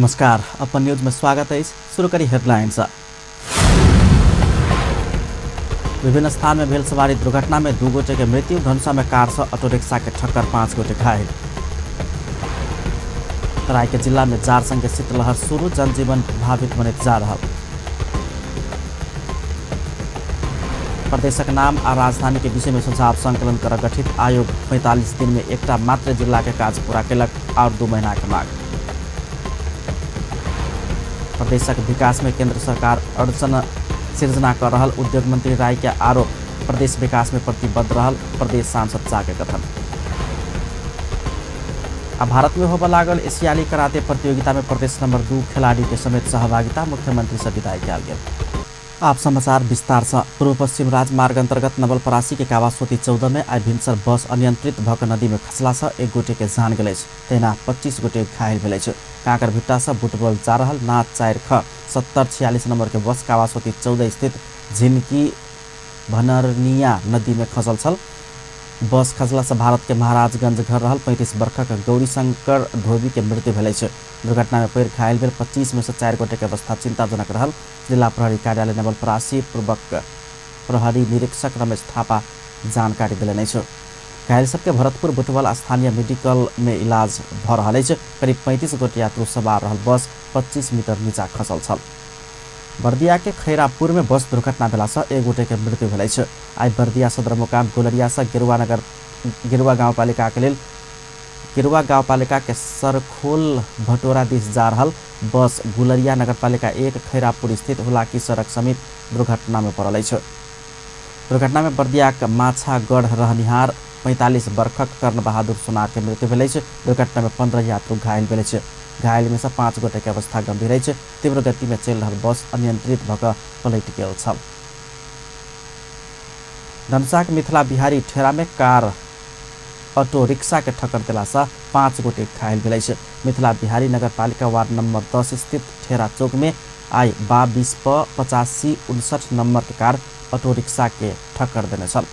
नमस्कार, अपन न्यूज में स्वागत है। शुरू करी हेडलाइंस। विभिन्न स्थान में भेल सवारी दुर्घटना में 2 गोटे के मृत्यु। धनुषा में कार से ऑटो रिक्शा के ठक्कर 5 गोटे घायल। तराई के जिला में जार संगे शीतलहर शुरू, जनजीवन प्रभावित बनैत जा रहा। प्रदेशक नाम आ राजधानी के विषय में सुझाव संकलन कर गठित आयोग 45 दिन में एकटा मात्र जिला के काज पूरा केलक और 2 महीना के मांग। प्रदेशक विकास में केंद्र सरकार अड़चन सिर्जना कर रहल उद्योग मंत्री राय के आरोप। प्रदेश विकास में प्रतिबद्ध रहल प्रदेश सांसद झा के कथन। आ भारत में होबय लागल एशियाली कराते प्रतियोगिता में प्रदेश नंबर 2 खिलाड़ी के समेत सहभागिता, मुख्यमंत्री से विदाई कयल गेल। आप समाचार विस्तार से। पूर्व पश्चिम राजमार्ग अंतर्गत नवलपरासी के कावासोती 14 में आइ भिनसर बस अनियंत्रित भऽ नदी में खसला से 1 गोटे के जान गेल अछि, तहिना 25 गोटे घायल भेल अछि। कांकरभिट्टा से बुटबल जा रहल ना 4 ख 7046 नंबर के बस कावासोती 14 स्थित झिनकी भनरनिया नदी में खसल छल। बस खसला से भारत के महाराजगंज घर रहल 35 वर्षक गौरीशंकर धोबी के मृत्यु भेल अछि। दुर्घटना में पैर घायल भेल 25 में से 4 गोटे के अवस्था चिंताजनक रहल। जिला प्रहरी कार्यालय नवलपरासी पूर्वक प्रहरी निरीक्षक रमेश थापा जानकारी देलनि अछि। घायल सबके भरतपुर बुटवल स्थानीय मेडिकल में इलाज भ रहल अछि। करीब 35 गोटे यात्रु सवार रहल बस 25 मीटर नीचा खसल छल। बर्दिया के खैरापुर में बस दुर्घटना भेला से 1 गोटे के मृत्यु भेल अछि। आइ बर्दिया सदरमुकाम गोलरिया से गेरुआ गाउँपालिका के लेल गेरुआ गाउँपालिका के सरखोल भटोरा दिस जा रहल बस गुलरिया नगरपालिका 1 खैरापुर स्थित हुलाकी सड़क समीप दुर्घटना में पड़ल अछि। दुर्घटना में बर्दियाक माछागढ़ रहनिहार 45 वर्षक कर्ण बहादुर सोनार के मृत्यु भेल अछि। दुर्घटना में 15 यात्रु घायल भेल अछि। घायल में से 5 गोटे के अवस्था गंभीर अछि। तीव्र गति में चलि रहल बस अनियंत्रित भऽ कऽ पलटि गेल छल। धनुषाक मिथिला बिहारी ठेरा में कार ऑटो रिक्शा के ठक्कर देला से 5 गोटे घायल भेल अछि। मिथिला बिहारी नगरपालिका वार्ड नंबर 10 स्थित ठेरा चौक में आइ बा 20 प 85 59 नंबर के कार ऑटो रिक्शा के ठक्कर देने छल।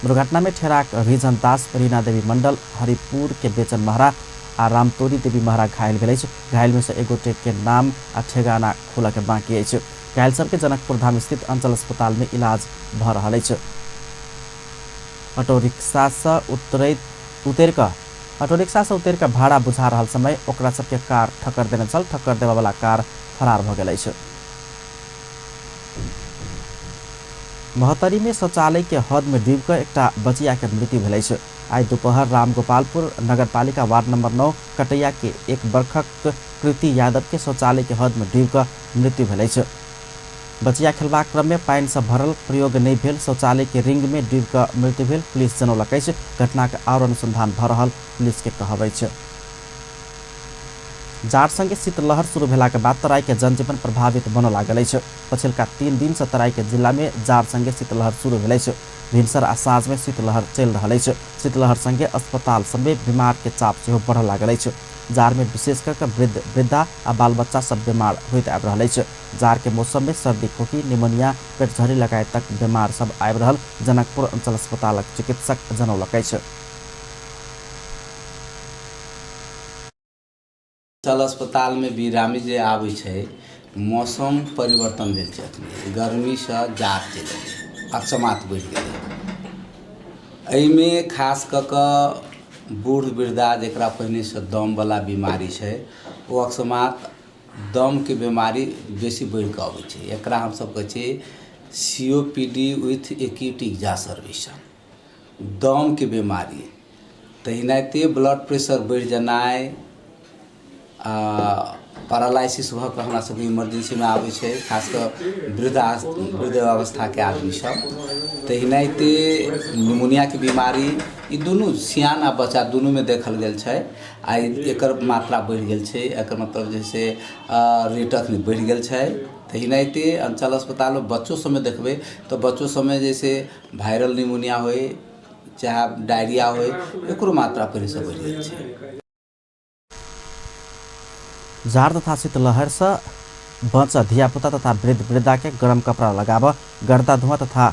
दुर्घटना में ठेराक रिजन दास, रीना देवी मंडल, हरिपुर के बेचन महरा आ रामतोरी देवी महरा घायल भेल अछि। घायल में से 1 गोटे के नाम आ ठेगाना खोलऽ के बाकी अछि। घायल सबके जनकपुर धाम स्थित अंचल अस्पताल में इलाज भऽ रहल अछि। ऑटो रिक्शा से उतरि कऽ भाड़ा बुझा रहल समय ओकरा सबके कार ठक्कर देने छल। ठक्कर देबय वाला कार फरार भऽ गेल अछि। महोत्तरी में शौचालय के हद में डूबि कऽ एकटा बचिया के मृत्यु भेल अछि। आइ दोपहर रामगोपालपुर नगरपालिका वार्ड नंबर 9 कटैया के 1 वर्षक कृति यादव के शौचालय के हद में डूबि कऽ मृत्यु भेल अछि। बचिया खेलबाक क्रम में पानि से भरल प्रयोग नहि भेल शौचालय के रिंग में डूबि कऽ मृत्यु भेल पुलिस जनौलक अछि। घटनाक आओर अनुसंधान भऽ रहल पुलिस के कहब अछि। जाड़ संगे शीतलहर शुरू भेलाक बाद तराई के जनजीवन प्रभावित बनऽ लागल अछि। पछिलका 3 दिन से तराई के जिला में जाड़ संगे शीतलहर शुरू भेल अछि। भिनसर आ साँझ में शीतलहर चलि रहल अछि। शीतलहर संगे अस्पताल सबमे बीमार के चाप सेहो बढ़ऽ लागल अछि। जाड़ में विशेष कऽ कऽ वृद्ध वृद्धा आ बाल बच्चा सब बीमार होइत आबि रहल अछि। जाड़ के मौसम में सर्दी, खोखी, निमोनिया, पेटझड़ी लगायतक बीमार सब आबि रहल जनकपुर अंचल अस्पतालक चिकित्सक जनौलक अछि। अंचल अस्पताल में बिरामी जे आबै छै, मौसम परिवर्तन भेल छै। अखनी गर्मीसँ जाड़ चलि एलै, अकस्मात बढ़ि गेलै। एहिमे खास कऽ कऽ बूढ़ वृद्धा जकरा पहिनेसँ दमवला बीमारी छै, ओ अकस्मात दमके बीमारी बेसी बढ़ि कऽ अबै छै। एकरा हमसभ कहै छियै C O P D with acute exacerbation, दमके बीमारी। तहिनाइते ब्लड प्रेशर बढ़ि जेनाइ, पैरालाइसिस भऽ कऽ हमरा सबके इमरजेंसीमे आबै छै, खास कऽ वृद्ध अवस्थाके आदमी सब। तहिनाइते निमोनियाके बीमारी, ई दुनू सियान आ बच्चा दुनूमे देखल गेल छै। आ एकर मात्रा बढ़ि गेल छै। एकर मतलब जे से रेट अखनी बढ़ि गेल छै। तहिनाइते अंचल अस्पतालमे बच्चो सबमे देखबै तऽ बच्चो सबमे जे से वायरल निमोनिया होइ चाहे डायरिया होइ, एकरो मात्रा पहिलेसँ बढ़ि गेल छै। जाड़ तथा शीतलहर से बच धियापुता तथा वृद्ध वृद्धा के गरम कपड़ा लगाब, गर्दा धुआं तथा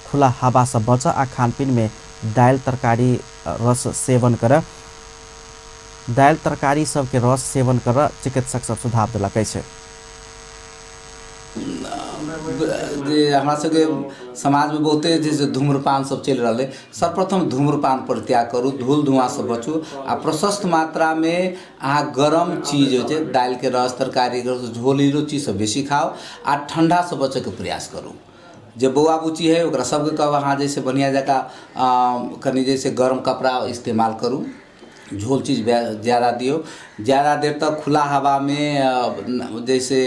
खुला हवा से बच आ खानपीन में दालि तरकारी रस सेवन कर। दालि तरकारी सबके रस सेवन कर चिकित्सक सब सुझाव देलक अछि। जे हमरा सबके समाजमे बहुते जे छै धूम्रपान सब चलि रहलै, सर्वप्रथम धूम्रपान परित्याग करू, धूल धुआँसँ बचू आ प्रशस्त मात्रामे अहाँ गरम चीज होइ छै दालिके रस, तरकारीके रस, झोलीलो चीज सब बेसी खाउ आ ठण्डासँ बचैके प्रयास करू। जे बौआ बुच्ची हइ ओकरा सबके कहब अहाँ जे छै बढ़िआँ जकाँ कनि जे छै गरम कपड़ा इस्तेमाल करू, झोल चीज ज्यादा दियौ, ज्यादा देर तक खुला हवामे जैसे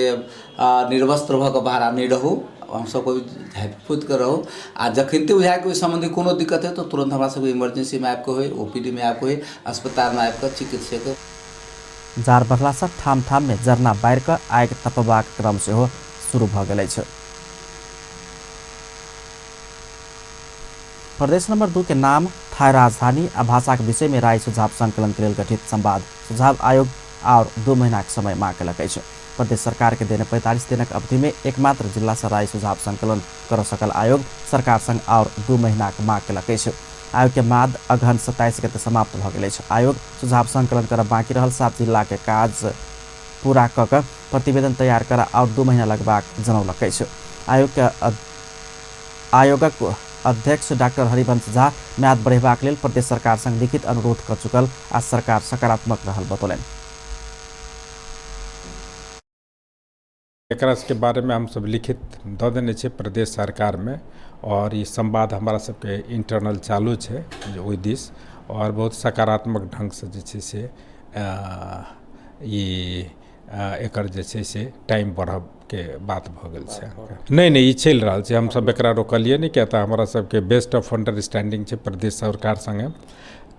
निर्वस्त्र भऽ कऽ बाहर नहि रहू, हमसब कभी झाँपि पोति कऽ रहू आ जखनिते बुझाय कि ओहि सम्बन्धी कोनो दिक्कत हइ तऽ तुरन्त हमरा सबके इमरजेंसीमे आबि कऽ होइ, OPD मे आबि कऽ होइ, अस्पतालमे आबि कऽ चिकित्सक। जाड़ बढ़ला सँ ठाम ठाम मे जरना बारि कऽ आगि तपबाक क्रम सेहो शुरू भऽ गेल अछि। प्रदेश नंबर 2 के नाम, थाई राजधानी आ भाषाक विषय में राय सुझाव संकलन के लेल गठित संवाद सुझाव आयोग और 2 महीनाक समय मांग केलक अछि। प्रदेश सरकार के देने 45 दिनक अवधि में एकमात्र जिला सँ राय सुझाव संकलन कर सकल आयोग सरकार संग और 2 महीनाक मांग केलक अछि। आयोग के माद अगहन 27 गते समाप्त भऽ गेल अछि। आयोग सुझाव संकलन करब बाकी रहल 7 जिला के काज पूरा कऽ कऽ प्रतिवेदन तैयार कर और 2 महीना लगबाक जनौलक अछि। आयोगक अध्यक्ष डाक्टर हरिवंश झा म्याद बढ़ेबाक लेल प्रदेश सरकार संग लिखित अनुरोध कऽ चुकल आ सरकार सकारात्मक रहल बतौलनि। एकरा सबके बारेमे हमसब लिखित दऽ देने छियै प्रदेश सरकारमे और ई संवाद हमरा सबके इंटरनल चालू छै जे ओहि दिस और बहुत सकारात्मक ढङ्गसँ जे छै से ई एकर जे छै से टाइम बढ़बके बात भऽ गेल छै। नहि नहि, ई चलि रहल छै, हमसब एकरा रोकलियै नहि, किया तऽ हमरा सबके बेस्ट ऑफ अंडरस्टैंडिंग छै प्रदेश सरकार सङ्गे,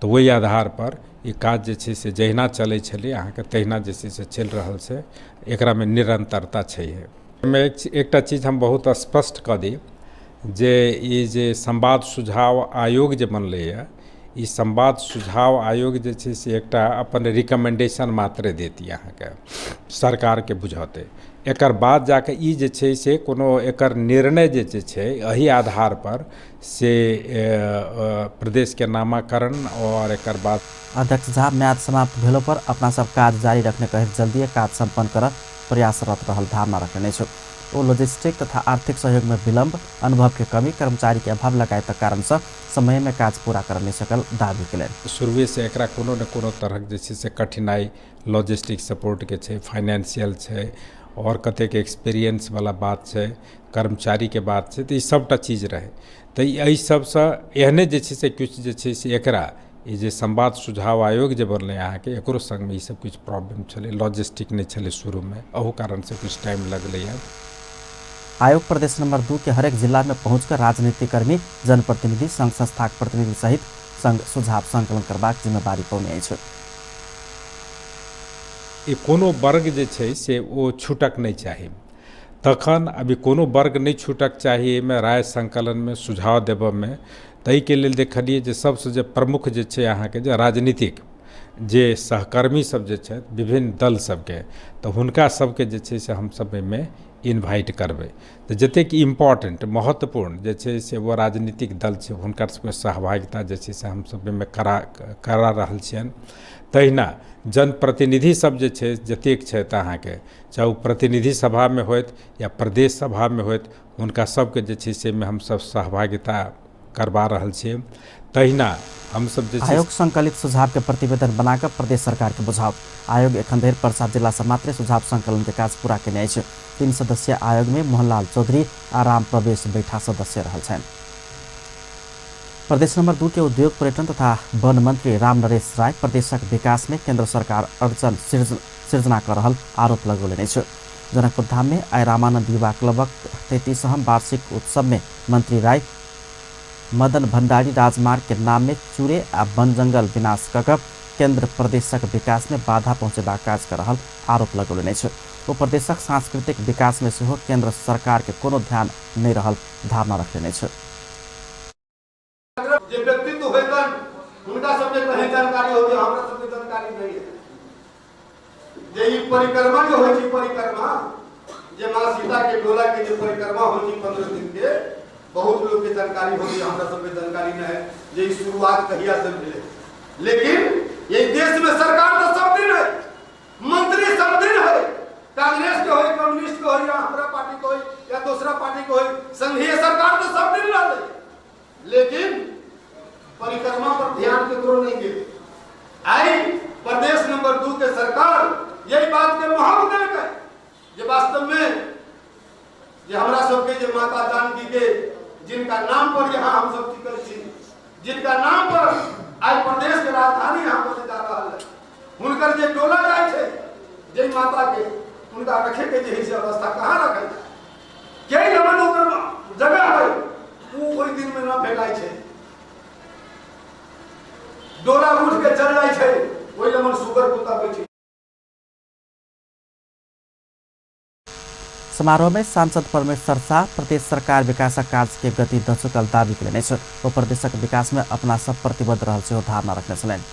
तऽ ओहि आधारपर ई काज जे छै से जहिना चलै छलै अहाँके तहिना जे छै से चलि रहल छै, एकरामे निरन्तरता छैहे। एहिमे एकटा चीज हम बहुत स्पष्ट कऽ दी जे ई जे संवाद सुझाव आयोग जे बनलैए, ई संवाद सुझाव आयोग जे छै से एकटा अपन रिकमेंडेशन मात्र देत अहाँके, सरकारके बुझौतै। एकर बाद जाकऽ ई जे छै से कोनो एकर निर्णय जे छै एहि आधारपर से प्रदेशके नामाकरण और एकर बाद। अध्यक्ष झा म्याद समाप्त भेलो पर अपना सब काज जारी रखने कहैत जल्दिए काज सम्पन्न कर प्रयासरत रहल धारणा रखने अछि। ओ लॉजिस्टिक तथा आर्थिक सहयोग में विलम्ब, अनुभव के कमी, कर्मचारी के अभाव लगायतक कारण सँ समय में काज पूरा कर नहि सकल दावी केलनि। शुरुएसँ एकरा कोनो ने कोनो तरहक जे छै से कठिनाइ लॉजिस्टिक सपोर्टके छै, फाइनेंशियल छै और कतेक एक्सपीरियंसवला बात छै, कर्मचारीके बात छै, तऽ ई सभटा चीज रहै। तऽ एहि सभसँ एहने जे छै से किछु जे छै से एकरा ई जे संवाद सुझाव आयोग जे बनलै अहाँके, एकरो सङ्गमे ई सब किछु प्रॉब्लम छलै, लॉजिस्टिक नहि छलै शुरूमे, अहू कारणसँ किछु टाइम लगलैए। आयोग प्रदेश नंबर 2 के हरेक जिला में पहुंचकर राजनीतिक कर्मी, जनप्रतिनिधि, संघ संस्थाक प्रतिनिधि सहित संग सुझाव संकलन करबाक जिम्मेवारी पौने अछि। ई कोनो वर्ग जे छै से ओ छूटक नहि चाही, तखन अभी कोनो वर्ग नहि छूटक चाही एहिमे राय संकलनमे सुझाव देबऽमे। ताहिके लेल देखलियै जे सबसँ जे प्रमुख जे छै अहाँके जे राजनीतिक जे सहकर्मी सब जे छथि विभिन्न दल सबके, तऽ हुनका सबके जे छै से हमसब एहिमे इन्वाइट करबै। तऽ जतेक इम्पोर्टेंट महत्वपूर्ण जे छै से ओ राजनीतिक दल छै, हुनकर सबके सहभागिता जे छै से हमसब एहिमे करा रहल छियनि। तहिना जनप्रतिनिधि सब जे छै जतेक छथि अहाँके, चाहे ओ प्रतिनिधि सभामे होथि या प्रदेश सभामे होथि, हुनका सबके जे छै से एहिमे हमसब सहभागिता करबा रहल छियै। तहिना हमसब जे छै आयोग संकलित सुझाव के प्रतिवेदन बनाकर प्रदेश सरकार के बुझाओत। आयोग एखन धरि पर्सा जिला सँ मात्रे सुझाव संकलन के काज पूरा केने अछि। 3 सदस्यीय आयोग में मोहनलाल चौधरी आ राम प्रवेश बैठा सदस्य रहल छनि। प्रदेश नंबर 2 के उद्योग, पर्यटन तथा वन मंत्री राम नरेश राय प्रदेशक विकास में केंद्र सरकार अड़चन सिर्जना कर रहल आरोप लगौलनि अछि। जनकपुर धाम में आइ रामानंद युवा क्लबक 33हम वार्षिक उत्सव में मंत्री राय मदन भंडारी राजमार्ग के नाम में चूरे आ वन जंगल विनाश कऽ कऽ केंद्र प्रदेशक विकास में बाधा पहुंचेबाक काज कर रहल आरोप लगौलनि अछि। ओ प्रदेशक सांस्कृतिक विकास में सेहो केंद्र सरकार के कोनो ध्यान नहि रहल धारणा रखलनि अछि। जे व्यक्तित्व होइतनि हुनका सबके कहीं जानकारी होती, हमरा सबके जानकारी नहीं है। जे ई परिक्रमा जे होइ छै, परिक्रमा जे माँ सीता के डोला के जे परिक्रमा होइ छै 15 दिन के, बहुत लोग के जानकारी होती, हमरा सबके जानकारी नहीं है जे ई शुरुआत कहिया से भेलै। लेकिन ये देश प्रदेश में सरकार तो सब दिन है, मंत्री सब दिन है, कांग्रेस के हो, कम्युनिस्ट के हो, या हमरा पार्टी के हो, या दूसरा पार्टी के हो, संघीय सरकार तो सब दिन रहले, लेकिन परिक्रमा पर ध्यान केकरो नहीं गेल। आई प्रदेश नंबर 2 के सरकार यही बात के महत्व देलकै जे वास्तव में जे हमरा सबके जे माता जानकी के जिनका नाम पर यहाँ हम सब टिकल छी, जिनका नाम पर आई प्रदेश के राजधानी यहाँ बने जा रहा है, हुनकर जे डोला जाए छै जे माता के उनका रखे के जे से अवस्था कहाँ रखे के जमन ओकर जगह है वो ओहि दिन में न भेटाइ छै, डोला उठ के चल जाए छै ओहि जमन सुगर कुत्ता बैठे। समारोह में सांसद परमेश्वर शाह प्रदेश सरकार विकासक कार्य के गति द चुकल दावी केलनि अछि। ओ प्रदेशक विकास में अपना सब प्रतिबद्ध रहल सेहो धारणा रखने छलनि।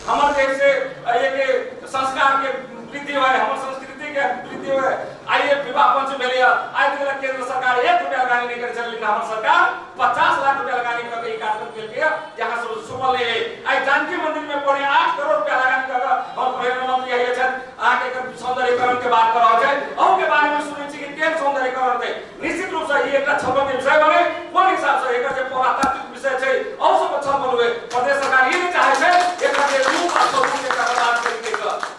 हमर देश से एक संस्कार के वृद्धि होय, हमर संस्कृति के वृद्धि होय। आइ विवाह पंच भेलै, आइ तक केंद्र सरकार 1 रुपया लगानी नहीं करे छल, लेकिन हमर सरकार 50 लाख रुपया लगानी कऽ के ई कार्यक्रम केलकै, जहाँ सब सुपल है। आइ जानकी मंदिर में 7.75 करोड़ रुपया लगानी कऽ के हमर प्रधानमंत्री आयल छथि, अहाँके एकर सौंदर्यीकरण के बात कऽ रहल छै। अहू के बारे में सुनै छी कि केहन सौंदर्यीकरण हेतै। निश्चित रूप से ई एकटा छलफल के विषय बने, कोन हिसाब से एकर जे पुरातात्विक विषय छै अहू सब छलफल हुए। प्रदेश सरकार ई नहि चाहै छै एकर जे रूप आ स्वरूप के बर्बाद करि के,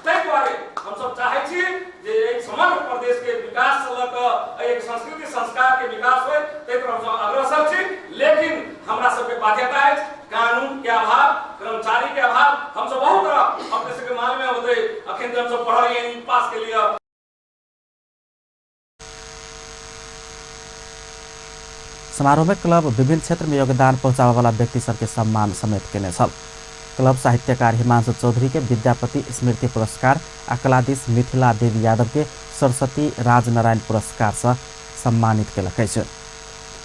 ताहि दुआरे हमसब चाहै छी जे एक समग्र प्रदेश के विकास से लऽ कऽ एक संस्कृति संस्कार के विकास होय, ताहि पर हमसब अग्रसर छी। लेकिन हमरा सबके बाध्यता अछि, कानून के अभाव, कर्मचारी के अभाव, हमसब बहुत तरह अपने सबके मालूम होतै, अखन तऽ हमसब पढ़ल पास के लिए। समारोह में क्लब विभिन्न क्षेत्र में योगदान पहुँचाबय वाला व्यक्ति सबके सम्मान समेत केने छल। क्लब साहित्यकार हिमांशु चौधरी के विद्यापति स्मृति पुरस्कार आ कलाधीश मिथिला देवी यादव के सरस्वती राजनारायण पुरस्कार से सम्मानित केलक अछि।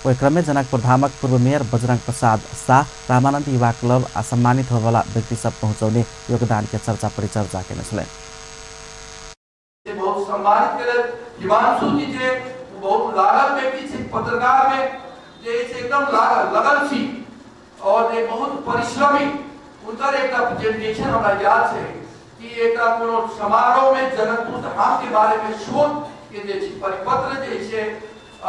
ओहि क्रम में जनकपुर धामक पूर्व मेयर बजरंग प्रसाद शाह रामानंद युवा क्लब आ सम्मानित होबयवला व्यक्ति सब पहुँचौने योगदान के चर्चा परिचर्चा केने छलनि। बहुत सम्मानित केलथि हिमांशु जी, जे बहुत लागल व्यक्ति छै पत्रकार में, जे एकदम लागल छी और जे बहुत परिश्रमी। उनकर एकटा प्रेजेंटेशन हमरा याद छै कि एकटा कोनो समारोह में जनकपुर धाम के बारे में शोध के जे छै परिपत्र जे छै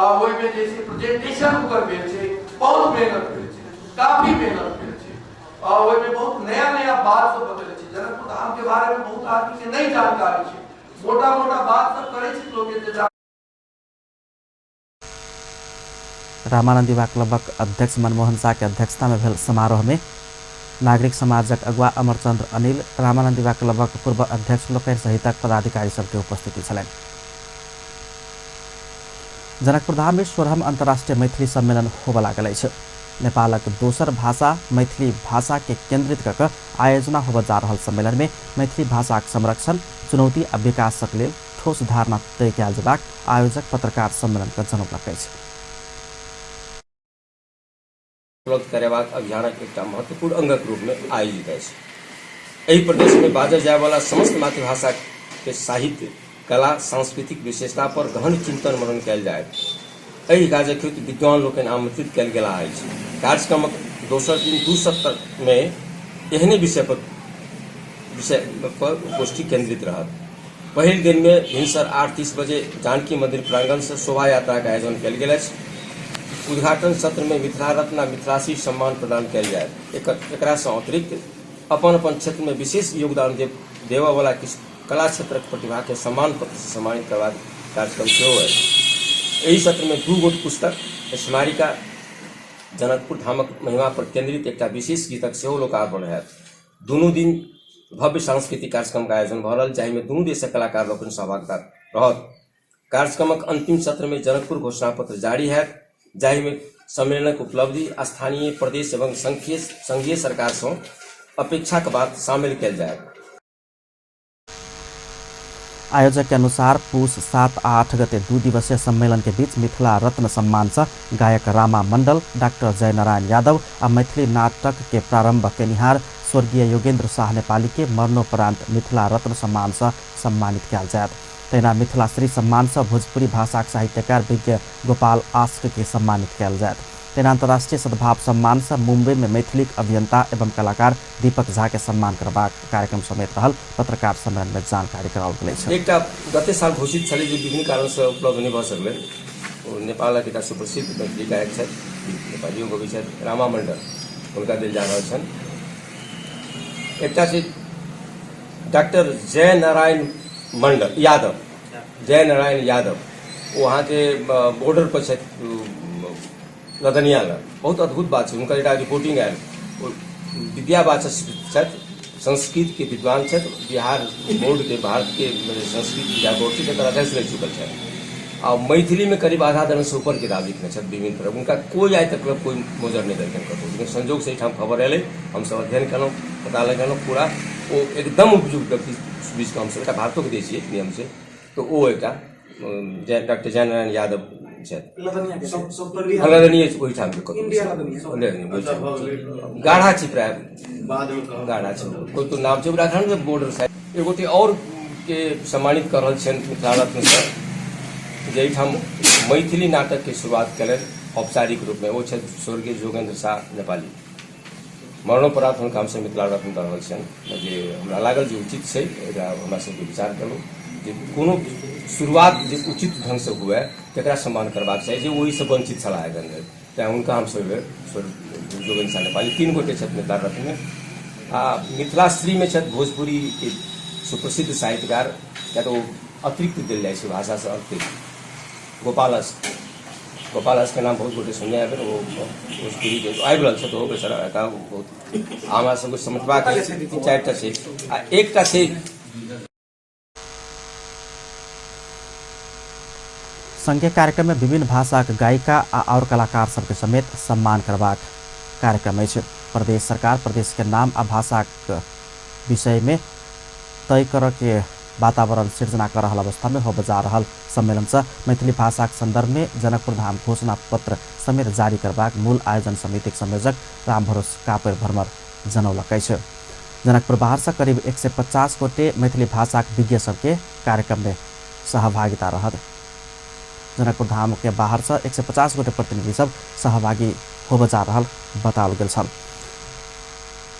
ओहिमे जे छै प्रेजेंटेशन हुनकर भेल छै, बहुत मेहनत भेल छै, काफी मेहनत भेल छै और ओहिमे बहुत नया नया बात सब बतेले छै। जनकपुर धाम के बारे में बहुत आदमी के नहीं जानकारी छै, मोटा मोटा बात सब करै छै लोग के। रामानंद युवा क्लबक अध्यक्ष मनमोहन शाह के अध्यक्षता में भेल समारोह में नागरिक समाजक अगुवा अमरचंद्र अनिल, रामानंद युवा क्लबक पूर्व अध्यक्ष लोकनि सहितक पदाधिकारी सबके उपस्थिति छलनि। जनकपुर धाम में 16म अंतर्राष्ट्रीय मैथिली सम्मेलन होबय लागल अछि। नेपालक दोसर भाषा मैथिली भाषा के केंद्रित कऽ के आयोजना होबय जा रहल सम्मेलन में मैथिली भाषाक संरक्षण, चुनौती आ विकासक लेल ठोस धारणा तय कयल जेबाक आयोजक पत्रकार सम्मेलन के जनौलक अछि। उपलब्ध करेबाक अभियानक एकटा महत्वपूर्ण अंगक रूपमे आयोजित अछि। एहि प्रदेशमे बाजल जायवला समस्त मातृभाषाके साहित्य, कला, सांस्कृतिक विशेषता पर गहन चिंतन मनन कयल जायत। एहि काजक हेतु विद्वान लोकनि आमंत्रित कयल गेलाह अछि। कार्यक्रमक दोसर दिन दू सत्रमे एहने विषय पर गोष्ठी केंद्रित रहत। पहिल दिनमे भिनसर 8:30 बजे जानकी मंदिर प्रांगणसँ शोभा यात्राक आयोजन कयल गेल अछि। उद्घाटन सत्रमे मिथिला रत्न आ मिथिलाश्री सम्मान प्रदान कयल जायत। एकरासँ अतिरिक्त अपन-अपन क्षेत्रमे विशेष योगदान देबयवला किछु कला क्षेत्रक प्रतिभाकेँ सम्मान पत्रसँ सम्मानित करबाक कार्यक्रम सेहो अछि। एहि सत्रमे दू गोट पुस्तक, स्मारिका, जनकपुर धामक महिमा पर केंद्रित एकटा विशेष गीतक सेहो लोकार्पण होयत। दुनू दिन भव्य सांस्कृतिक कार्यक्रमक आयोजन भऽ रहल, जाहिमे दुनू देशक कलाकार लोकनि सहभागिता रहत। कार्यक्रमक अंतिम सत्रमे जनकपुर घोषणा पत्र जारी होयत, जाहिमे सम्मेलनक उपलब्धि, स्थानीय, प्रदेश एवं संघीय सरकारसँ अपेक्षाक बात शामिल कयल जायत। आयोजक के अनुसार पुष 7-8 गते 2 दिवसीय सम्मेलन के बीच मिथिला रत्न सम्मान से गायक रामा मंडल, डॉक्टर जयनारायण यादव आ मैथिली नाटक के प्रारंभ केनिहार स्वर्गीय योगेंद्र शाह नेपाली के मरणोपरांत मिथिला रत्न सम्मान से सम्मानित कयल जायत। तहिना मिथिला श्री सम्मान से भोजपुरी भाषाक साहित्यकार विज्ञ गोपाल आस्क के सम्मानित कयल जायत। तेना अंतर्राष्ट्रीय सद्भाव सम्मान से मुंबई में मैथिलीक अभियंता एवं कलाकार दीपक झा के सम्मान करबाक कार्यक्रम समेत रहल पत्रकार सम्मेलन में जानकारी कराओल गेल अछि। एकटा गते साल घोषित छलै जे विभिन्न कारणसँ उपलब्ध नहि भऽ सकलै। ओ नेपालक एकटा सुप्रसिद्ध मैथिली गायक छथि, नेपालियो गबै छथि, रामा मण्डल, हुनका देल जा रहल छनि। एकटा छै डॉक्टर जय नारायण मण्डल यादव, जय नारायण यादव, ओ अहाँके बॉर्डर पर छथि लदनिया लग। बहुत अद्भुत बात छै, हुनकर एकटा रिपोर्टिंग आयल। ओ विद्या वाचस्पति छथि, संस्कृत के विद्वान छथि, बिहार बोर्ड के, भारत के संस्कृत विद्या बोर्ड छै तकर अध्यक्ष रहि चुकल छथि आ मैथिली में करीब आधा दर्जन से ऊपर किताब लिखने छथि विभिन्न तरह। हुनका कोई आइ तक कोई मोजर नहि देलखिन कतहु, लेकिन संजोग से एहिठाम खबर एलै, हमसब अध्ययन केलहुँ, पता लगेलहुँ पूरा। ओ एकदम उपयुक्त व्यक्ति बीचके हमसब एकटा भारतोके दै छियै नियम से, तऽ ओ एकटा डॉक्टर जयनारायण यादव छथि, लदनिये ओहिठामके कतहु, गाढ़ा छै प्राय, गाढ़ा छै कोइ तो नाम छै ओकरा बॉर्डर साइड। एक गोटे आओर के सम्मानित कऽ रहल छियनि मिथिला रत्न सर, जाहिठाम मैथिली नाटकके शुरुआत केलनि औपचारिक रूपमे, ओ छथि स्वर्गीय जोगेन्द्र शाह नेपाली। मरणोपरांत हुनका हमसभ मिथिला रत्न दऽ रहल छियनि, जे हमरा लागल जे उचित छै। एकरा हमरा सबके विचार केलहुँ जे कोनो शुरुआत जे उचित ढङ्गसँ हुए तकरा सम्मान करबाक चाही, जे ओहिसँ वञ्चित छलाह एखन धरि, तैँ हुनका हमसभ एहि बेर जोगेन्द्र शाह नेपाली। 3 गोटे छथि मिथिला रत्नमे। आ मिथिलाश्रीमे छथि भोजपुरीके सुप्रसिद्ध साहित्यकार, किया तऽ ओ अतिरिक्त देल जाइ छै भाषासँ अतिरिक्त, गोपाल अष्ट। गोपाल अष्टके नाम बहुत गोटे सुनने हेबै, ओ भोजपुरीके आबि रहल छथि, ओहो बेचारा एतऽ बहुत हमरा सबके समझबाक 3-4टा छै आ एकटा छै। संघीय कार्यक्रम में विभिन्न भाषाक गायिका आ और कलाकार सबके समेत सम्मान करबाक कार्यक्रम अछि। प्रदेश सरकार प्रदेश के नाम आ भाषाक विषय में तय करऽ के वातावरण सिर्जना कर रहल अवस्था में होबय जा रहल सम्मेलन से मैथिली भाषाक संदर्भ में जनकपुर धाम घोषणा पत्र समेत जारी करबाक मूल आयोजन समितिक संयोजक रामभरोस कापैर भ्रमर जनौलक अछि। जनकपुर बाहर से करीब 150 गोटे मैथिली भाषाक विज्ञ सबके कार्यक्रम में सहभागिता रहत। जनकपुर धाम के बाहर से 150 गोटे प्रतिनिधि सब सहभागी होबय जा रहल बताओल गेल छल।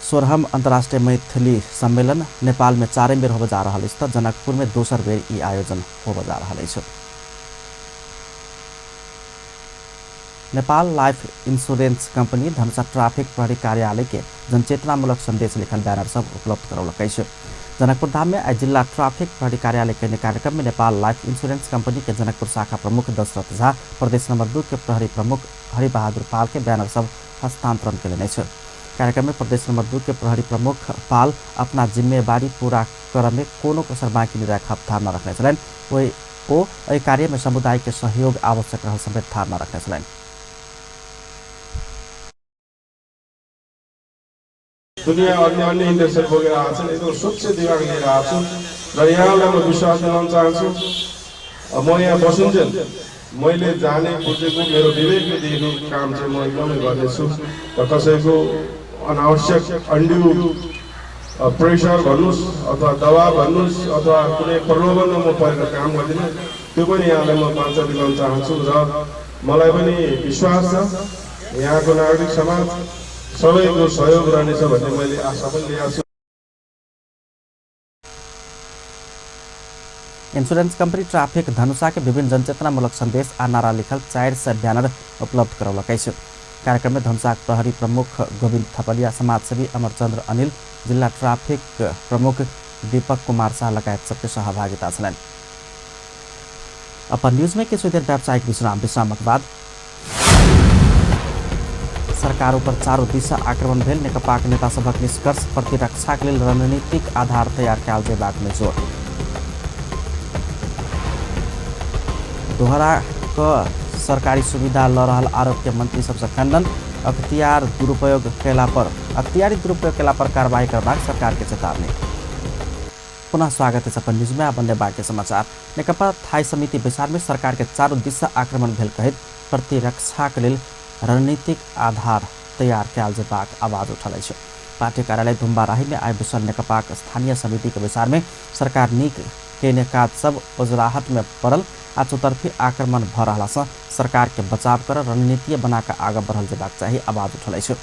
16म अंतर्राष्ट्रीय मैथिली सम्मेलन नेपाल में 4 बेर होबय जा रहल अछि तऽ जनकपुर में दोसर बेर ई आयोजन होबय जा रहल अछि। Nepal life insurance company Dhanusha traffic प्रहरी कार्यालय के जनचेतनामूलक संदेश लिखल बैनर सब उपलब्ध करौलक अछि। जनकपुर धाम में आइ जिला ट्रैफिक प्रहरी कार्यालय कयने कार्यक्रम में नेपाल लाइफ इंश्योरेंस कंपनी के जनकपुर शाखा प्रमुख दशरथ झा, प्रदेश नंबर 2 के प्रहरी प्रमुख हरिबहादुर पाल के बैनर सब हस्तांतरण कयलनि अछि। कार्यक्रम में प्रदेश नंबर 2 के प्रहरी प्रमुख पाल अपना जिम्मेवारी पूरा करऽ में कोनो कसर बाँकी नहि राखब धारणा रखने छलनि। ओ एहि कार्य में समुदाय के सहयोग आवश्यक रहल समेत धारणा रखने छलनि। दुनियाँ अन्य अन्य इन्डेक्सहरू बोकेर आएको छन्, एकदम स्वच्छ दिमाग लिएर आएको छु र यहाँलाई म विश्वास दिलाउन चाहन्छु। म यहाँ बसुन्जेल मैले जाने बुझेको मेरो विवेकले दिएको काम चाहिँ म एकदमै गर्नेछु र कसैको अनावश्यक अन्ड्यू प्रेसर भन्नुहोस् अथवा दबाब भन्नुहोस् अथवा कुनै प्रलोभनमा म परेर काम गर्दिनँ, त्यो पनि यहाँलाई म बाचा दिलाउन चाहन्छु र मलाई पनि विश्वास छ यहाँको नागरिक समाज सबैको सहयोग रहनेछ भन्ने मैले आशा पनि लिएको छु। इंश्योरेंस कंपनी ट्रैफिक धनुषा के विभिन्न जनचेतनामूलक संदेश आ नारा लिखल 400 बैनर उपलब्ध करौलक अछि। कार्यक्रम में धनुषाक प्रहरी प्रमुख गोविंद थपलिया, समाजसेवी अमरचंद्र अनिल, जिला ट्रैफिक प्रमुख दीपक कुमार शाह लगायत सबके सहभागिता छलनि। अपन न्यूज में किछु देर व्यावसायिक विश्राम, विश्रामक बाद सरकार ऊपर चारू दिस सँ आक्रमण भेल नेकपाक नेता सभक निष्कर्ष, प्रतिरक्षाक लेल रणनीतिक आधार तैयार कयल जेबाक में जोर। दोहरा क सरकारी सुविधा ल रहल आरोप के मंत्री सबसँ खंडन, अख्तियार दुरुपयोग कयला पर अख्तियारी दुरुपयोग कयला पर कार्रवाई करबाक सरकार के चेतावनी। पुनः स्वागत है अपन न्यूज में। आब बन्ने बाकी समाचार। नेकपा थाई समिति बैसार में सरकार के चारू दिस सँ आक्रमण भेल कहैत प्रतिरक्षाक लेल रणनीतिक आधार तैयार कयल जेबाक आवाज उठल अछि। पार्टी कार्यालय धुम्बाराही में आइ बैसल नेकपाक स्थानीय समिति के बैसार में सरकार नीक केने काज सब ओझराहट में पड़ल आ चौतर्फी आक्रमण भ रहला सँ सरकार के बचाव कर रणनीति बना कऽ आगाँ बढ़ल जेबाक चाही आवाज उठल अछि।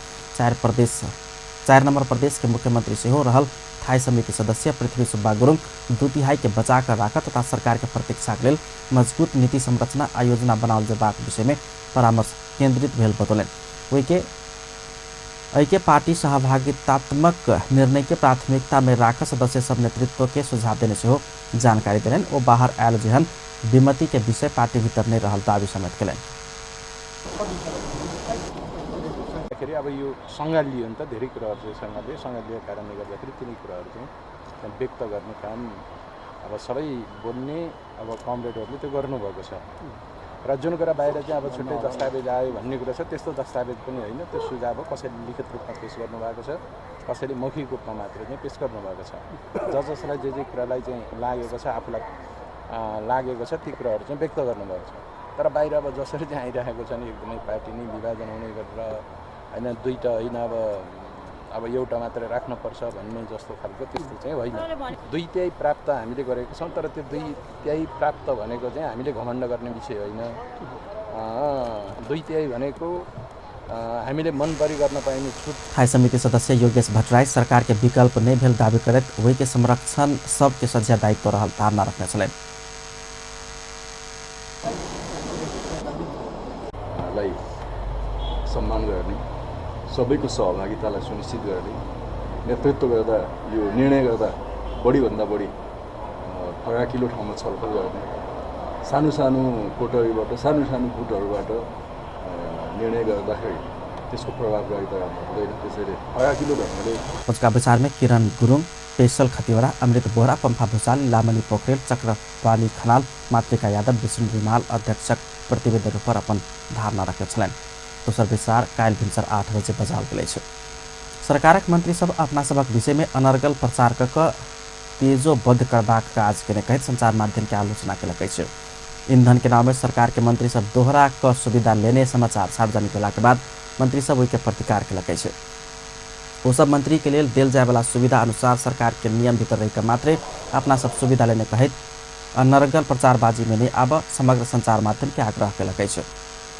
4 नंबर प्रदेश के मुख्यमंत्री सेहो रहल थाई समिति सदस्य पृथ्वी सुब्बा गुरुङ 2/3 के बचा कर राखत तथा सरकार के प्रतीक्षा के लेल मजबूत नीति संरचना आ योजना बनाओल जेबाक विषय में परामर्श केंद्रित भेल बतौलनि। एहिके पार्टी सहभागितात्मक निर्णय के प्राथमिकता में राख सदस्य सब नेतृत्व के सुझाव देने सेहो जानकारी देलनि। ओ बाहर आयल जेहन विमति के विषय पार्टी भीतर नहीं रहल दावी समेत केलनि। अब यो सँगालियो नि त, धेरै कुराहरू चाहिँ सँगालिएको कारणले गर्दाखेरि तिनी कुराहरू चाहिँ त्यहाँ व्यक्त गर्ने काम अब सबै बोल्ने अब कमरेडहरूले त्यो गर्नुभएको छ र जुन कुरा बाहिर चाहिँ अब छुट्टै दस्तावेज आयो भन्ने कुरा छ, त्यस्तो दस्तावेज पनि होइन, त्यो सुझाव हो। कसैले लिखित रूपमा पेस गर्नुभएको छ, कसैले मौखिक रूपमा मात्र चाहिँ पेस गर्नुभएको छ। जसलाई जे जे कुरालाई चाहिँ लागेको छ, आफूलाई लागेको छ, ती कुराहरू चाहिँ व्यक्त गर्नुभएको छ। तर बाहिर अब जसरी चाहिँ आइरहेको छ नि, एकदमै पार्टी नै विभाजन हुने गरेर होइन, दुईवटा होइन अब एउटा मात्रै राख्नुपर्छ भन्ने जस्तो खालको त्यस्तो चाहिँ होइन। 2/3 प्राप्त हामीले गरेको छौँ, तर त्यो 2/3 प्राप्त भनेको चाहिँ हामीले घमण्ड गर्ने विषय होइन। 2/3 भनेको हामीले मनपरी गर्न पाइने छुट। थाई समिति सदस्य योगेश भट्टराई सरकार के विकल्प नहीं भेल दावी करैत ओहि के संरक्षण सबके सझिया दायित्व रहल धारणा रखने छलनि। लाई सम्मान गर्ने, सबैको सहभागितालाई सुनिश्चित गर्ने, नेतृत्व गर्दा यो निर्णय गर्दा बढीभन्दा बढी फराकिलो ठाउँमा छलफल गर्ने, सानो सानो कोटरीबाट सानो सानो गुटहरूबाट निर्णय गर्दाखेरि त्यसको प्रभावकारिता राम्रो हुँदैन। त्यसैले फराकिलो ढङ्गले उसका विचार में किरण गुरुङ, पेशल खतिवड़ा, अमृत बोहरा, पम्फा भूषाल, लामनी पोखरेल, चक्रपाली खनाल, मातृका यादव, विष्णु रिमाल अध्यक्षक प्रतिवेदन पर अपन धारणा रखने छलनि। दोसर बैसार काल्हि भिनसर 8 बजे बजाओल गेल अछि। सरकारक मंत्री सब अपना सभक विषय में अनर्गल प्रचार क तेजोबद्ध करबाक काज केने कहैत संचार माध्यम के आलोचना केलक अछि। ईंधन के नाम में सरकार के मंत्री सब दोहरा क सुविधा लेने समाचार सार्वजनिक भेला के बाद मंत्री सब ओहि के प्रतिकार केलक अछि। ओ सब मंत्री के लेल देल जाय वाला सुविधा अनुसार सरकार के नियम भीतर रहि कऽ मात्रे अपना सब सुविधा लेने कहैत अनर्गल प्रचारबाजी में नहीं आब समग्र संचार माध्यम के आग्रह केलक अछि।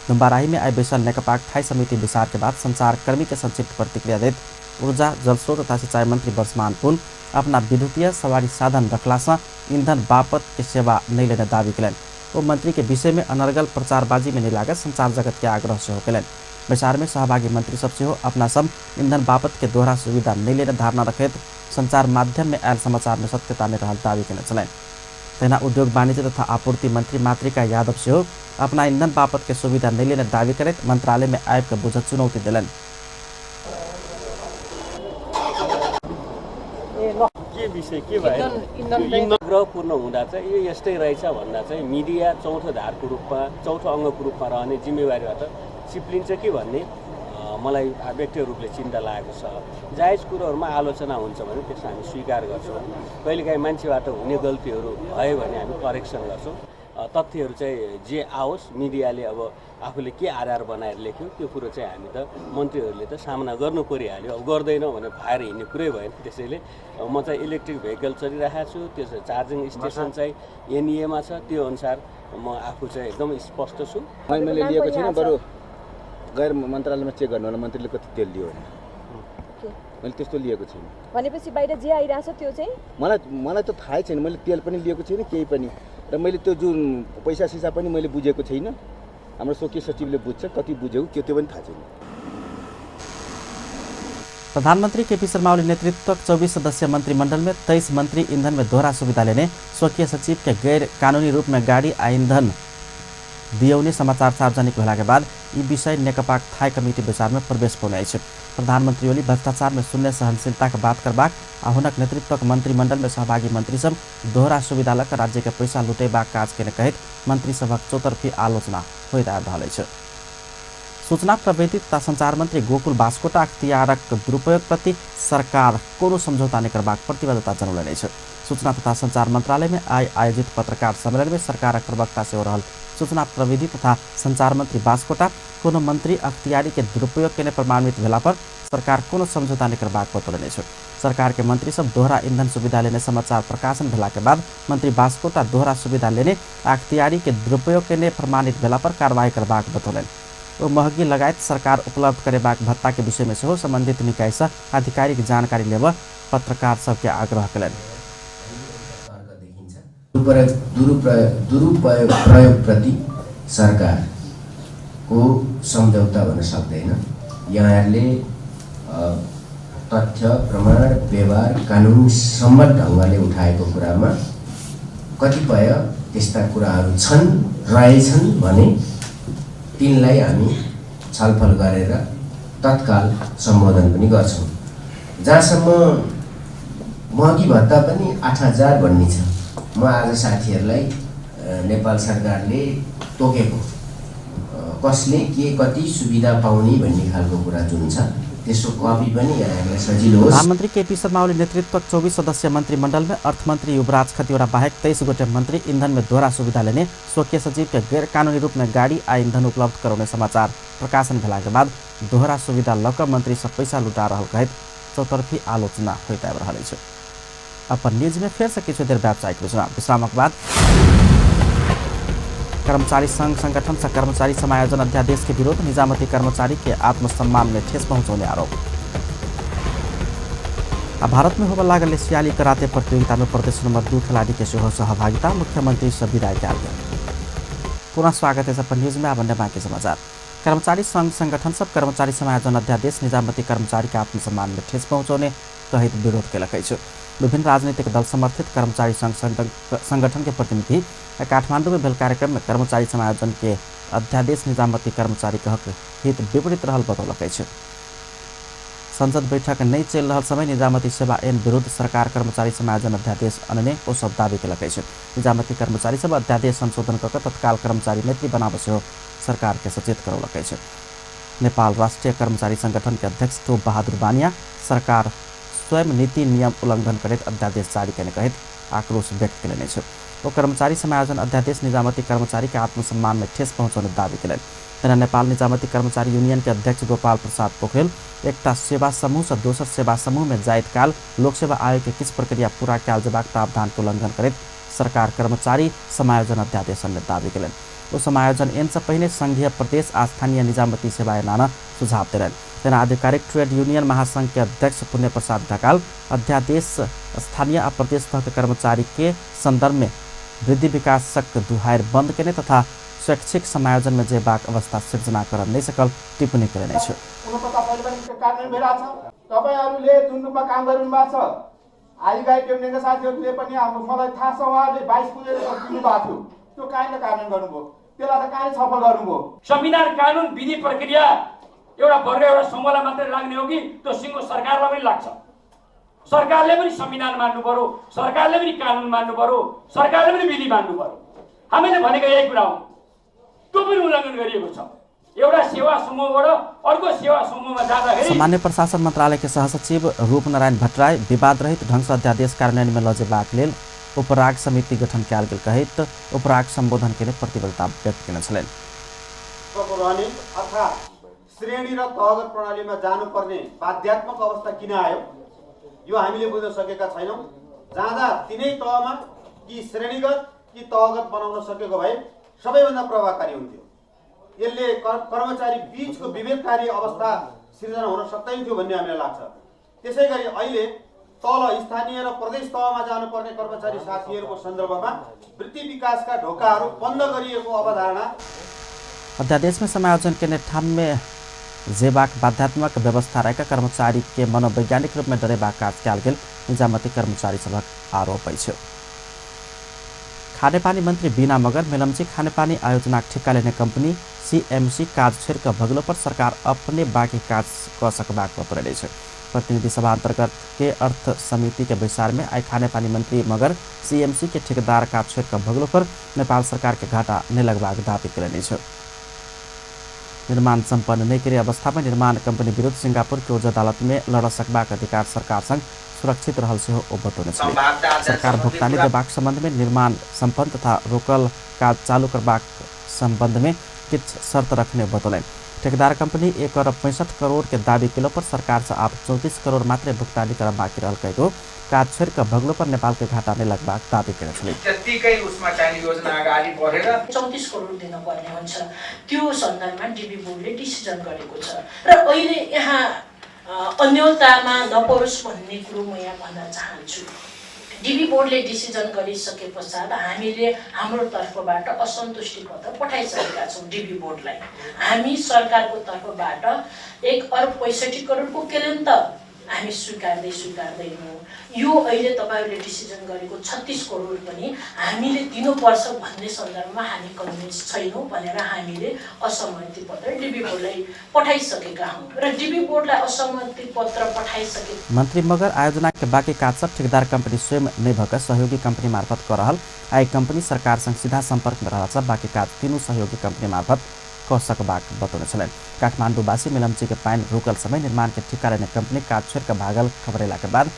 धुम्बाराही में आइ बैसल नेकपाक थाई समिति बैसार के बाद संचारकर्मी के संक्षिप्त प्रतिक्रिया दैत ऊर्जा, जलस्रोत तथा सिंचाई मंत्री वर्षमान पुन अपना विद्युतीय सवारी साधन रखला सँ ईंधन बापत के सेवा नहीं लेने दावी केलनि। ओ मंत्री के विषय में अनर्गल प्रचारबाजी में नहीं लागत संचार जगत के आग्रह सेहो केलनि। बैसार में सहभागी मंत्री सब सेहो अपना सब ईंधन बापत के दोहरा सुविधा नहीं लेने धारणा रखैत संचार माध्यम में आयल समाचार में सत्यता नहीं रहल दावी केने छलनि। तहिना उद्योग वाणिज्य तथा आपूर्ति मंत्री मातृका यादव सेहो अपना ईंधन बापत के सुविधा नहीं लेने दावी करैत मंत्रालय में आबि कऽ बुझत चुनौती देलनि। के विषय के भयो? आग्रहपूर्ण हुँदा चाहिँ यो यस्तै रहेछ भन्दा चाहिँ मिडिया चौथो धारको रूपमा, चौथो अङ्गको रूपमा रहने जिम्मेवारीबाट चिप्लिन्छ कि भन्ने मलाई व्यक्तिगत रूपले चिन्ता लागेको छ। जायज कुरोहरूमा आलोचना हुन्छ भने त्यसमा हामी स्वीकार गर्छौँ। कहिलेकाहीँ मान्छेबाट हुने गल्तीहरू भयो भने हामी करेक्सन गर्छौँ। तथ्यहरू चाहिँ जे आओस्, मिडियाले अब आफूले के आधार बनाएर लेख्यो त्यो कुरो चाहिँ हामी त मन्त्रीहरूले त सामना गर्नु परिहाल्यो। अब गर्दैनौँ भने भाएर हिँड्ने कुरै भएन। त्यसैले म चाहिँ इलेक्ट्रिक भेहिकल चलिरहेको छु, त्यो चार्जिङ स्टेसन चाहिँ एनइएमा छ, त्यो अनुसार म आफू चाहिँ एकदम स्पष्ट छु। मैले लिएको छैन, बरु गैर मन्त्रालयमा चेक गर्नु होला मन्त्रीले कति तेल लियो भने। मैले त्यस्तो लिएको छैन। भनेपछि बाहिर जे आइरहेछ त्यो चाहिँ मलाई त थाहै छैन। मैले तेल पनि लिएको छैन केही पनि, र मैले त्यो जुन पैसा सिसा पनि मैले बुझेको छैन। हाम्रो स्वकीय सचिवले बुझ्छ, कति बुझेको के त्यो पनि थाहा छैन। प्रधानमंत्री केपी शर्मा ओली नेतृत्वक 24 सदस्यीय मंत्रिमंडल में 23 मंत्री ईंधन में दोहरा सुविधा लेने स्वकीय सचिव के गैर कानूनी रूप में गाड़ी आ ईंधन दियौने समाचार सार्वजनिक भेला के बाद यी विषय नेकपाक थाई कमिटी बैसार में प्रवेश पौने अछि। प्रधानमंत्री ओली भ्रष्टाचार में शून्य सहनशीलता के बात करबाक आ हुनक नेतृत्वक मंत्रिमंडल में सहभागी मंत्री सब दोहरा सुविधा लऽ कऽ राज्य के पैसा लुटेबाक काज केने कहैत मंत्री सभक चौतर्फी आलोचना होइत आबि रहल अछि। सूचना प्रविधि तथा संचार मंत्री गोकुल बास्कोटा अख्तियारक दुरुपयोग प्रति सरकार कोनो समझौता नहि करबाक प्रतिबद्धता जनौलनि अछि। सूचना तथा संचार मंत्रालय में आइ आयोजित पत्रकार सम्मेलन में सरकारक प्रवक्ता सेहो रहल सूचना प्रविधि तथा संचार मंत्री बास्कोटा कोनो मंत्री अख्तियारी के दुरुपयोग केने प्रमाणित भेला पर सरकार कोनो समझौता नहि करबाक बतौलनि अछि। सरकार के मंत्री सब दोहरा ईंधन सुविधा लेने समाचार प्रकाशन भेला के बाद मंत्री बास्कोटा दोहरा सुविधा लेने अख्तियारी के दुरुपयोग केने प्रमाणित भेला पर कार्रवाई करबाक बतौलनि। ओ महगी लगायत सरकार उपलब्ध करेबाक भत्ता के विषय में सेहो संबंधित निकाय से आधिकारिक जानकारी लेबऽ पत्रकार सबके आग्रह कयलनि। दुरुपयोगप्रति सरकारको सम्झौता हुन सक्दैन। यहाँहरूले तथ्य प्रमाण व्यवहार कानुन सम्मत ढङ्गले उठाएको कुरामा कतिपय त्यस्ता कुराहरू छन् रहेछन् भने तिनलाई हामी छलफल गरेर तत्काल सम्बोधन पनि गर्छौँ। जहाँसम्म महगी भत्ता पनि 8,000 भन्ने छ, म आज साथीहरूलाई नेपाल सरकारले तोकेको कसले के कति सुविधा पाउने भन्ने खालको कुरा जुन छ त्यसको कपी पनि यहाँहरूलाई सजिलो होस्। प्रधानमन्त्री केपी शर्मा ओली नेतृत्वक 24 सदस्यीय मन्त्रीमण्डल में अर्थमन्त्री युवराज खतिवड़ा बाहेक 23 गोटे मन्त्री ईंधन में दोहरा सुविधा लेने स्वकीय सचिव के गैर कानूनी रूप में गाड़ी आ ईंधन उपलब्ध कराउने समाचार प्रकाशन भेला के बाद दोहरा सुविधा लक मंत्री सब पैसा लुटा रहल कहैत चौतर्फी आलोचना होइत आबि रहल अछि। अपन न्यूज में फेर से किछु देर व्यावसायिक विश्रामक बाद कर्मचारी संघ संगठन से कर्मचारी समायोजन अध्यादेश के विरोध, निजामती कर्मचारी के आत्मसम्मान में ठेस पहुंचौने आरोप। आ भारत में होबय लागल एशियाली कराते प्रतियोगिता में प्रदेश नंबर 2 खिलाड़ी के सेहो सहभागिता, मुख्यमंत्री से विदाई कयल गेल। पुनः स्वागत है अपन न्यूज में। अब बाकी समाचार। कर्मचारी संघ संगठन सब कर्मचारी समायोजन अध्यादेश निजामती कर्मचारी के आत्मसम्मान में ठेस पहुंचौने कहैत विरोध कयलक अछि। विभिन्न राजनीतिक दल समर्थित कर्मचारी संघ संगठन के प्रतिनिधि काठमांडू में भेल कार्यक्रम में कर्मचारी समायोजन के अध्यादेश निजामती कर्मचारी के हक हित विपरीत रहल बतौलक अछि। संसद बैठक नहीं चल रहल समय निजामती सेवा ऐन विरुद्ध सरकार कर्मचारी समायोजन अध्यादेश अनने ओ सब दावी कयलक अछि। निजामती कर्मचारी सब अध्यादेश संशोधन कऽ तत्काल कर्मचारी मैत्री बनाबऽ सेहो सरकार के सचेत करौलक अछि। नेपाल राष्ट्रीय कर्मचारी संगठन के अध्यक्ष तोप बहादुर बानिया सरकार स्वयं नीति नियम उल्लंघन करैत अध्यादेश जारी कयने कहैत आक्रोश व्यक्त कयलनि अछि। ओ कर्मचारी समायोजन अध्यादेश निजामती कर्मचारी के आत्मसम्मान में ठेस पहुंचौने दावी कयलनि। तहिना नेपाल निजामती कर्मचारी यूनियन के अध्यक्ष गोपाल प्रसाद पोखरेल एकटा सेवा समूह से दोसर सेवा समूह में जाइत काल लोकसेवा आयोग के किछु प्रक्रिया पूरा कयल जेबाक प्रावधान के उल्लंघन करैत सरकार कर्मचारी समायोजन अध्यादेश अनने दावी कयलनि। ओ समायोजन ऐन से पहिने संघीय प्रदेश आ स्थानीय निजामती सेवा ऐन आनऽ सुझाव देलनि। तेना आधिकारिक ट्रेड यूनियन महासंघ के अध्यक्ष पुण्य प्रसाद ढकाल अध्यादेश स्थानीय आ प्रदेश तह के कर्मचारी के संदर्भ में वृद्धि विकासक दुहारि बंद केने तथा स्वैच्छिक समायोजन में जेबाक अवस्था सिर्जना कर नहीं सकल टिप्पणी कयलनि अछि। तपाईहरुले जुन रूपमा काम गरिरहनु भएको छ, आधिकारिक युनियनका साथीहरूले पनि अब मलाई थाहा छ उहाँहरूले 22 पुगेर दिनु भएको थियो, त्यो काहीँले कार्यान्वयन गर्नुभयो, त्यसलाई त काहीँ छलफल गर्नुभयो। संविधान कानुन विधि प्रक्रिया एउटा वर्ग एउटा समूहलाई मात्रै लाग्ने हो कि त्यो सिङ्गो सरकारलाई पनि लाग्छ? सरकारले पनि संविधान मान्नु पर्यो, सरकारले पनि कानुन मान्नु पर्यो, सरकारले पनि विधि मान्नु पर्यो। हामीले भनेको यही कुरा हो, त्यो पनि उल्लङ्घन गरिएको छ। एउटा सेवा समूहबाट अर्को सेवा समूहमा जाँदाखेरि सामान्य प्रशासन मन्त्रालय के सहसचिव रूपनारायण भट्टराई विवाद रहित ढंग से अध्यादेश कार्यान्वयन में लजेबाक लेल उपराग समिति गठन कयल गेल कहैत उपराग सम्बोधन के प्रतिबद्धता व्यक्त केने छलनि। रहने अर्थात् श्रेणी र तहगत प्रणालीमा जानुपर्ने बाध्यात्मक अवस्था किन आयो यो हामीले बुझ्न सकेका छैनौँ। जाँदा तिनै तहमा कि श्रेणीगत कि तहगत बनाउन सकेको भए सबैभन्दा प्रभावकारी हुन्थ्यो। यसले कर्मचारी बीचको विभेदकारी अवस्था सिर्जना हुन सक्दैन थियो भन्ने हामीलाई लाग्छ। त्यसै गरी अहिले तल स्थानीय र प्रदेश तहमा जानुपर्ने कर्मचारी साथीहरूको सन्दर्भमा वृत्ति विकासका ढोकाहरू बन्द गरिएको अवधारणा अध्यादेश में समायोजन के ठाम में जेबाक बाध्यात्मक व्यवस्था रहेका कर्मचारी के मनोवैज्ञानिक रूप में डरेबाक काज कयल गेल निजामती कर्मचारी सभक आरोप अछि। खानेपानी मंत्री बीना मगर मेलम्ची खानेपानी आयोजनाक ठेक्का लेने कंपनी सीएमसी काज छोड़ि कऽ भगलो पर सरकार अपने बाकी काज कऽ सकबाक बतौलनि अछि। प्रतिनिधि सभा अंतर्गत के अर्थ समिति के बैसार में आइ खानेपानी मंत्री मगर सीएमसी के ठेकेदार काज छोड़ि कऽ भगलो पर नेपाल सरकार के घाटा नहि लगबाक दावी कयलनि अछि। निर्माण सम्पन्न नहि करे अवस्था में निर्माण कंपनी विरुद्ध सिंगापुर के उच्च अदालत में लड़ सकबाक अधिकार सरकार संग सुरक्षित रहल सेहो ओ बतौने छलै। सरकार भुगतानी देबाक संबंध में निर्माण सम्पन्न तथा रोकल काज चालू करबाक संबंध में किछु शर्त रखने बतौलनि। ठेकेदार कंपनी 1 अरब 65 करोड़ के दावी केलो पर सरकार से आब 34 करोड़ मात्रै भुक्तानी करब बाँकी रहल कहितो काज छोड़ि कऽ भगलो पर नेपाल के घाटा नहि लगबाक दावी केने छलै। त्यत्तिकै उसमा चाहिने योजना अगाडि बढेर 34 करोड दिनुपर्ने हुन्छ। त्यो सन्दर्भमा डिबी बोर्डले डिसिजन गरेको छ र अहिले यहाँ अन्यलतामा नपरोस् भन्ने कुरो म यहाँ भन्न चाहन्छु। डिबी बोर्डले डिसिजन गरिसके पश्चात हामीले हाम्रो तर्फबाट असन्तुष्टि पत्र पठाइसकेका छौँ डिबी बोर्डलाई। हामी सरकारको तर्फबाट 1 अरब 65 करोडको क्लेम त हामी स्वीकार्दैनौँ। यो अहिले तपाईँहरूले डिसिजन गरेको 36 करोड पनि हामीले दिनुपर्छ भन्ने सन्दर्भमा हामी कन्भिन्स छैनौँ भनेर हामीले असहमति पत्र डिबी बोर्डलाई पठाइसकेका हौँ र डिबी बोर्डलाई असहमति पत्र पठाइसके मन्त्री मगर आयोजना के बाँकी काज सब ठेकेदार कंपनी स्वयं नहि भऽ कऽ सहयोगी कंपनी मार्फत कऽ रहल आ कंपनी सरकार संग सीधा संपर्क में रहल छ बाँकी काज तीनू सहयोगी कंपनी मार्फत कऽ सकबाक बतौने छलनि। काठमाडौँवासी मेलम्ची के पानि रोकल समय निर्माण के ठिका लेने कंपनी काज छोड़ि कऽ भागल खबर के बाद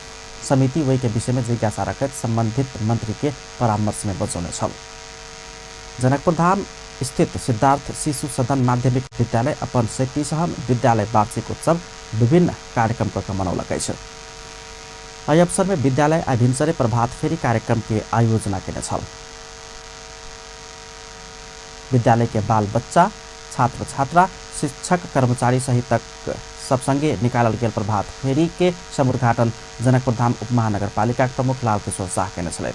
समिति वही के विषय में जिज्ञासा रखैत संबंधित मंत्री के परामर्श में बजौने छल। जनकपुर धाम स्थित सिद्धार्थ शिशु सदन माध्यमिक विद्यालय अपन 37वां विद्यालय वार्षिक उत्सव विभिन्न कार्यक्रम कऽ मनौलक अछि। एहि अवसर में विद्यालय आ भिनसरे प्रभात फेरी कार्यक्रम के आयोजना केने छल। विद्यालय के बाल बच्चा, छात्र छात्रा, शिक्षक कर्मचारी सहितक सब संगे निकालल गेल प्रभात फेरी के समुद्घाटन जनकपुर धाम उपमहानगरपालिका प्रमुख लालकिशोर शाह केने छलथि।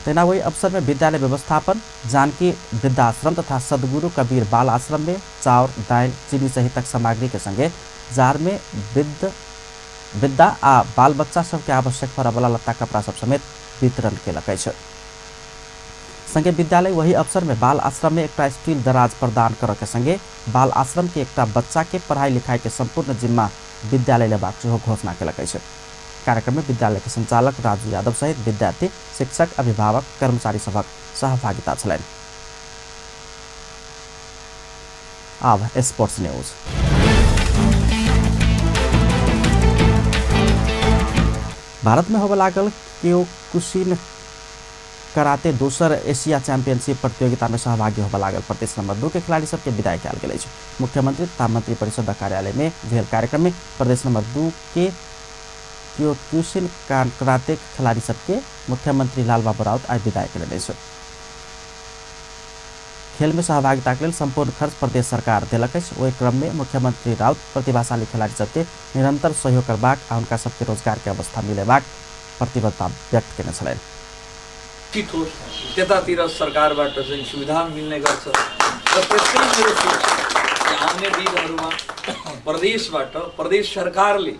तेना वही अवसर में विद्यालय व्यवस्थापन, जानकी वृद्धाश्रम तथा सदगुरु कबीर बाल आश्रम में चाउर, दालि, चीनी सहितक सामग्री के संगे जार में वृद्धा आ बाल बच्चा सबके आवश्यक पड़यवला लत्ता कपड़ा सब समेत वितरण केलक अछि। संगे विद्यालय वही अवसर में बाल आश्रम में एकटा स्टील दराज प्रदान करऽ के संगे बाल आश्रम के एकटा बच्चा के पढ़ाई लिखाई के संपूर्ण जिम्मा विद्यालय लेबाक सेहो घोषणा केलक अछि। कार्यक्रम में विद्यालय के संचालक राजू यादव सहित विद्यार्थी, शिक्षक, अभिभावक, कर्मचारी सभक सहभागिता छलनि। आब स्पोर्ट्स न्यूज। भारत में होबय लागल क्योकुशिन कराते दोसर एशिया चैंपियनशिप प्रतियोगिता में सहभागी होबय लागल प्रदेश नंबर 2 के खिलाड़ी सबके विदाई कयल गेल अछि। मुख्यमंत्री तथा मंत्री परिषद कार्यालय में भेल कार्यक्रम में प्रदेश नंबर 2 के क्योकुशिन कराते खिलाड़ी सबके मुख्यमंत्री लालबाबू राउत आइ विदाई कयलनि अछि। खेल में सहभागिता के लेल संपूर्ण खर्च प्रदेश सरकार देलक अछि। ओहि क्रम में मुख्यमंत्री राउत प्रतिभाशाली खिलाड़ी सबके निरंतर सहयोग करबाक आ हुनका सबके रोजगार के अवस्था मिलेबाक प्रतिबद्धता व्यक्त केने छलनि। त्यतातिर सरकारबाट चाहिँ सुविधा मिल्ने गर्छ र त्यसै मेरो सोच कि आउने दिनहरूमा प्रदेशबाट प्रदेश सरकारले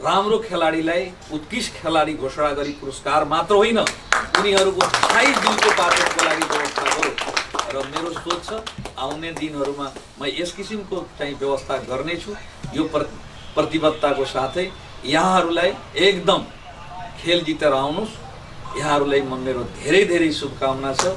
राम्रो खेलाडीलाई उत्कृष्ट खेलाडी घोषणा गरी पुरस्कार मात्र होइन, उनीहरूको स्थायी जीविकोपार्जनको लागि व्यवस्था गरोस् र मेरो सोच छ आउने दिनहरूमा म यस किसिमको चाहिँ व्यवस्था गर्नेछु। यो प्रतिबद्धताको साथै यहाँहरूलाई एकदम खेल जितेर आउनुहोस्। यहाँहरूलाई म मेरो धेरै धेरै शुभकामना छ।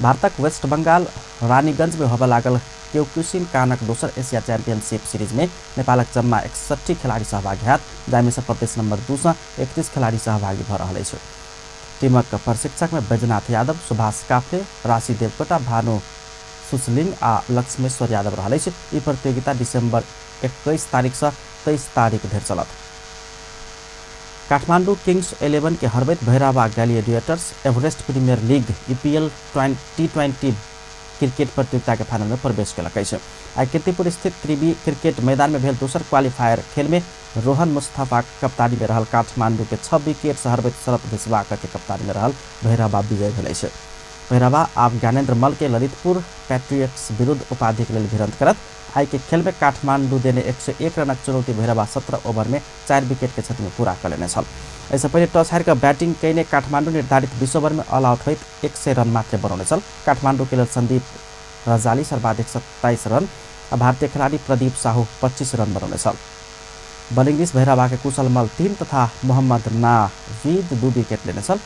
भारतक वेस्ट बंगाल रानीगंज में होबय लागल क्योकुशिन कानक दोसर एशिया चैंपियनशिप सीरीज में नेपालक जम्मा 61 खिलाड़ी सहभागी हैत, जाहिमे सँ प्रदेश नंबर 2 सँ 31 खिलाड़ी सहभागी भऽ रहल अछि। टीमक प्रशिक्षक में बैजनाथ यादव, सुभाष काफले, राशि देवकोटा, भानु सुसलिंग आ लक्ष्मेश्वर यादव रहल अछि। ई प्रतियोगिता दिसंबर 21 तारीख सँ 23 तारीख धरि चलत। काठमांडू किंग्स 11 के हरबैत Bhairahawa Gladiators Everest Premier League EPL T20 cricket प्रतियोगिता के फाइनल में प्रवेश केलक अछि। आइ कीर्तिपुर स्थित त्रिवी क्रिकेट मैदान में भेल दोसर क्वालिफायर खेल में रोहन मुस्तफा कप्तानी में रहल काठमांडू के 6 विकेट से हरबैत शरत भिस्वाकर के कप्तानी में रहल भैरहवा विजय भेल अछि। भैरहवा आब ज्ञानेन्द्र मल्ल के ललितपुर पैट्रियट्स विरुद्ध उपाधि के लेल भिड़ंत करत। आइ के खेल में काठमांडू देने 101 रनक चुनौती भैरहवा 17 ओवर में 4 विकेट के क्षति में पूरा कऽ लेने छल। एहिसँ पहिले टॉस हारि कऽ बैटिंग कयने काठमांडू निर्धारित 20 ओवर में ऑल आउट होइत 100 रन मात्र बनौने छल। काठमांडू के लेल संदीप रजाली सर्वाधिक 27 रन आ भारतीय खिलाड़ी प्रदीप साहू 25 रन बनौने छल। बॉलिंग दिस भैरहवा के कुशल मल 3 तथा मोहम्मद नावीद 2 विकेट लेने छल।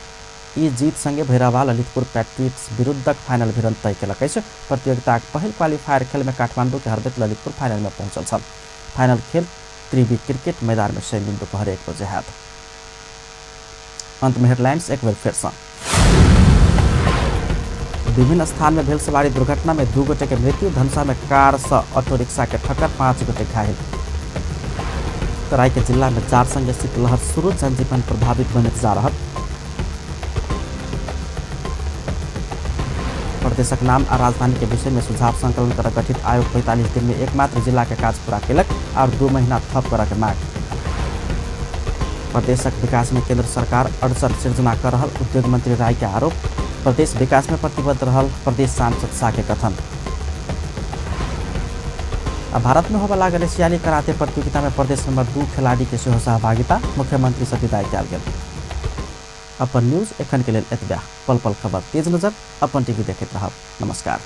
ई जीत संगे भैरहवा ललितपुर पैट्रियट्स विरुद्धक फाइनल भिड़ंत तय केलक अछि। प्रतियोगिताक पहिल क्वालिफायर खेल में काठमांडू के हरबैत ललितपुर फाइनल में पहुंचल छल। फाइनल खेल त्रिवी क्रिकेट मैदान में शनि दिन दोपहर 1 बजे हैत। अंत में हेडलाइंस एक बेर फेर सँ। विभिन्न स्थान में भेल सवारी दुर्घटना में 2 गोटे के मृत्यु। धनुषा में कार से ऑटो रिक्शा के ठक्कर, 5 गोटे घायल। तराई के जिला में जाड़ संगे शीतलहर शुरू, जनजीवन प्रभावित बनैत जा रहा। प्रदेशक नाम आ राजधानी के विषय में सुझाव संकलन कर गठित आयोग 45 दिन में एकमात्र जिला के काज पूरा केलक और 2 महीना थप कर के मांग। प्रदेशक विकास में केंद्र सरकार अड़चन सृजना कर रहल उद्योग मंत्री राय के आरोप। प्रदेश विकास में प्रतिबद्ध रहल प्रदेश सांसद शाह के कथन। आ भारत में होबय लागल एशियाली कराते प्रतियोगिता में प्रदेश नंबर 2 खिलाड़ी के सेहो सहभागिता, मुख्यमंत्री से विदाई कयल गेल। अपन न्यूज एखन के लेल एतबे। पल पल खबर तेज नजर अपन टीवी देखैत रहब। नमस्कार।